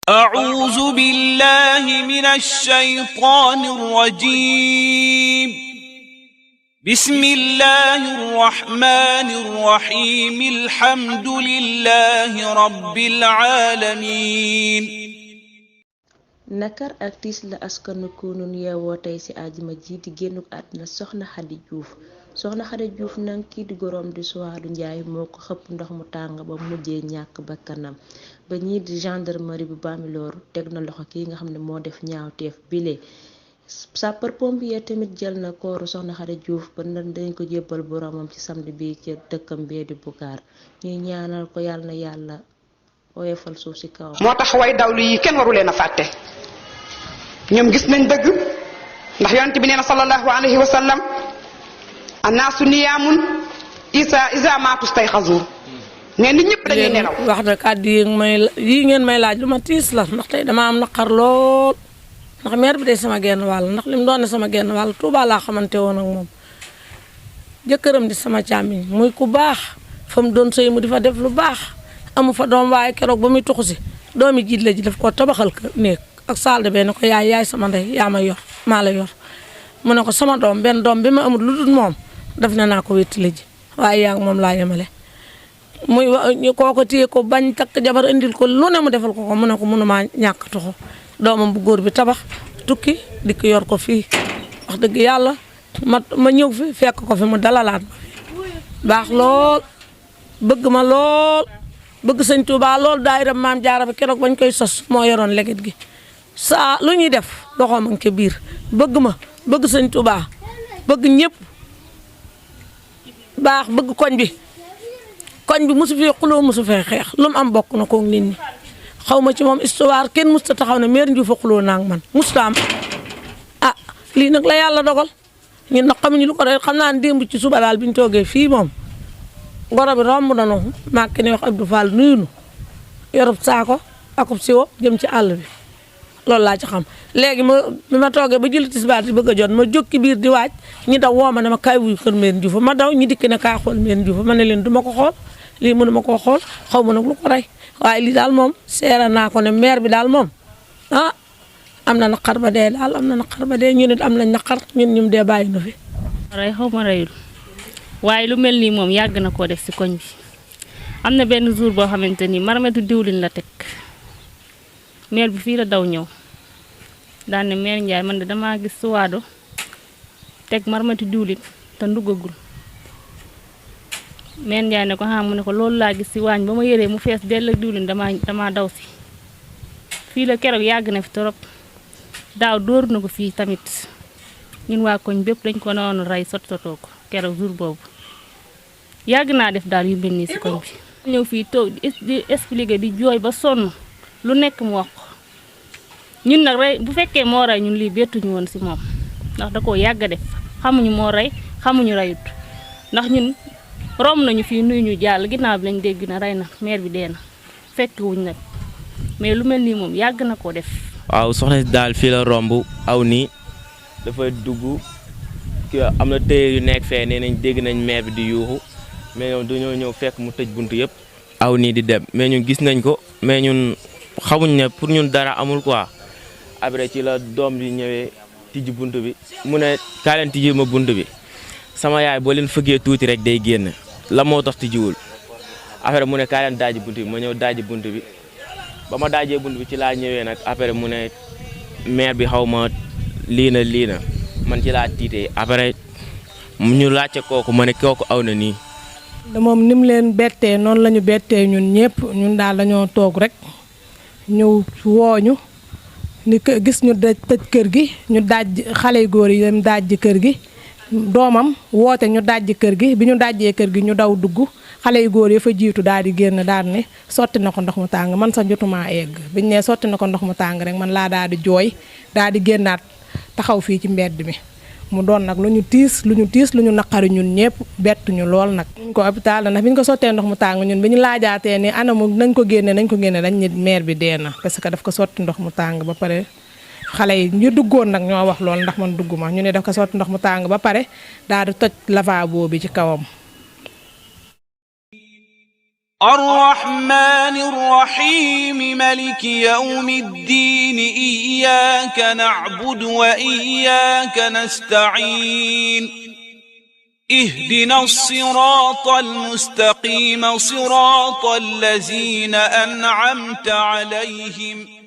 أعوذ بالله من الشيطان الرجيم بسم الله الرحمن الرحيم الحمد لله رب العالمين nakar ak tiis la askanu kounoune yeewoo tey ci àjjuma ji di génnuk àddina soxna khady Diouf soxna khady Diouf nag kii di goroom di Souadou Ndiaye moo ko xëpp ndox mu tàng ba mujjee ñàkk bakkanam ba ñii di gendarmerie bu Bambilor teg na loxo kii nga xam ne moo def ñaawteef bile. sapeur pompier tamit jël na kooru soxna khady Diouf ba dañ ko jébbal boromam ci samedi bi ci dëkkam bee di Bukaar ñuy ñaanal ko yàlla na yàlla oyofal suuf ci kaw. moo tax way dawlu yi kenn waru leen a fàtte ñoom gis nañ dëgg ndax yonent bi nee na sallallahu alayhi wa sallam annaasu niyaamun isa maatu stayxazu ne nit ñëpp dañuy nelaw. wax na kàddu yi ngeen may laaj lu ma tiis la ndax tey dama am naqar lool ndax maire bi day sama genn wàll ndax lim doon ne sama genn wàll Touba laa xamante woon ak moom jëkkëram di sama càmmiñ muy ku baax fa mu doon sëy mu di fa def lu baax amu fa doom waaye keroog ba muy tuxu si doomi jiit la ji daf ko tabaxal ko néeg ak saal de benn ko yaay sama ndey yaa ma yor maa la yor mu ne ko sama doom benn doom bi ma amul lu dul moom def na naa ko wéttali ji waaye yaa ngi moom laa yemale muy kooko téye ko bañ takk jabar indil ko lu ne mu defal ko mu ne ko mënumaa ñàkk tuxu doomam bu góor bi tabax tukki dikk yor ko fii wax dëgg yàlla ma ñëw fi fekk ko fi mu dalalaat ma fi baax lool bëgg ma lool bëgg sëñ Touba lool daayira maam jaara bi keroog bañ koy sos moo yoroon leget gi saa lu ñuy def loxoom a ngi ca biir bëgg ma bëgg sëñ Touba bëgg ñëpp baax bëgg koñ bi mosu fee xuloo mosu fee xeex lu mu am bokk na koog nit ñi xaw ma ci moom histoire kenn musta taxaw ne maire Diouf a xuloo naa man musta am ah lii nag la yàlla dogal ñun nag xamuñu lu ko doy xam naa ne démb ci suba daal bi ñu toogee fii moom goro bi romb nañu maa ngi wax Abdou Fall nuyunu yorub saako akub siwo jëm ci àll bi loolu laa ci xam léegi bi ma toogee ba julli tisbaar di bëgg a jot ma jóg ci biir di waaj ñi daw woo ma ne ma kaay wuyu kër maire Diouf ma daw ñi dikk ne kaay xool maire Diouf ma ne leen du ma ko xool lii mënu ma koo xool xaw ma nag lu ko rey waaye lii daal moom seera naa ko ne maire bi daal moom ah am na naqar ba dee daal am na naqar ba dee ñu nit am nañ naqar ñun dee bàyyi na fi. rey xaw ma reyul waaye lu mel nii moom yàgg na koo def si koñ bi am na benn jour boo xamante ni marmetu diwlin la teg maire bi fii la daw ñëw daan ne maire Ndiaye man de damaa gis Souadou teg marmetu diwlin te nduggagul maire Ndiaye ne ko mu ne ko loolu laa gis si waañ ba ma yëree mu fees dell ak diwlin damaa daw si fii la keroog yàgg na fi trop daaw dóor na ko fii tamit ñun waa koñ bépp dañ ko noonu rey sottatoo ko keroog jour boobu yàgg naa def daal yu mel nii si koñ bi ñëw fii toog di expliquer di jooy ba sonn lu nekk mu wax ko ñun nag rey bu fekkee moo rey ñun lii bettuñu woon si moom ndax da koo yàgg a def xamuñu moo rey xamuñu reyut ndax ñun romb nañu fii nuyu ñu jàll ginnaaw bi lañ dégg na rey na maire bi dee na fekk wuñ nag mais lu mel nii moom yàgg na koo def. waaw soxna si daal fii la romb aw nii dafa dugg ki am na téye yu nekk fee nee nañ dégg nañ maire bi di yuuxu mais ñoom dañoo ñëw fekk mu tëj buntu yëpp aw nii di dem mais ñun gis nañ ko mais ñun xamuñ ne pour ñun dara amul quoi après ci la doom bi ñëwee tijji buntu bi mu ne kaa leen tijji ma buntu bi sama yaay boo leen fëggee tuuti rek day génn la moo tax tijjiwul après mu ne kaa leen daaji buntu bi ma ñëw daaji buntu bi ba ma daajee buntu bi ci laa ñëwee nag après mu ne maire bi xaw ma lii na man ci laa tiitee après ñu laajte kooku ma ne kooku aw na nii. moom ni mu leen bettee noonu la ñu bettee ñun ñëpp ñun daal dañoo toog rek ñëw wooñu ni gis ñu tëj kër gi ñu daaj xale yu góor yi dem daaj kër gi doomam woote ñu daaj kër gi bi ñu dajee kër gi ñu daw dugg xale yu góor yi fa jiitu daal di génn daal ne sotti na ko ndox mu tàng man sax jotuma egg biñ ne sotti na ko ndox mu tàng rek man laa daal di jooy daal di génnaat taxaw fii ci mbedd mi mu doon nag lu ñu tiis lu ñu naqari ñun ñëpp bettuñu lool nag. ñu ko hôpital ndax bi ñu ko sottee ndox mu tàng ñun bi ñu laajaatee ni anamu nañ ko génne dañ ne maire bi dee na parce que daf ko sotti ndox mu tàng ba pare xale yi ñu duggoon nag ñoo wax lool ndax man dugguma ñu ne daf ko sotti ndox mu tàng ba pare daal di toj lavabo bi ci kawam. الرحمن الرحيم ملك يوم الدين إياك نعبد وإياك نستعين اهدنا الصراط المستقيم صراط الذين أنعمت عليهم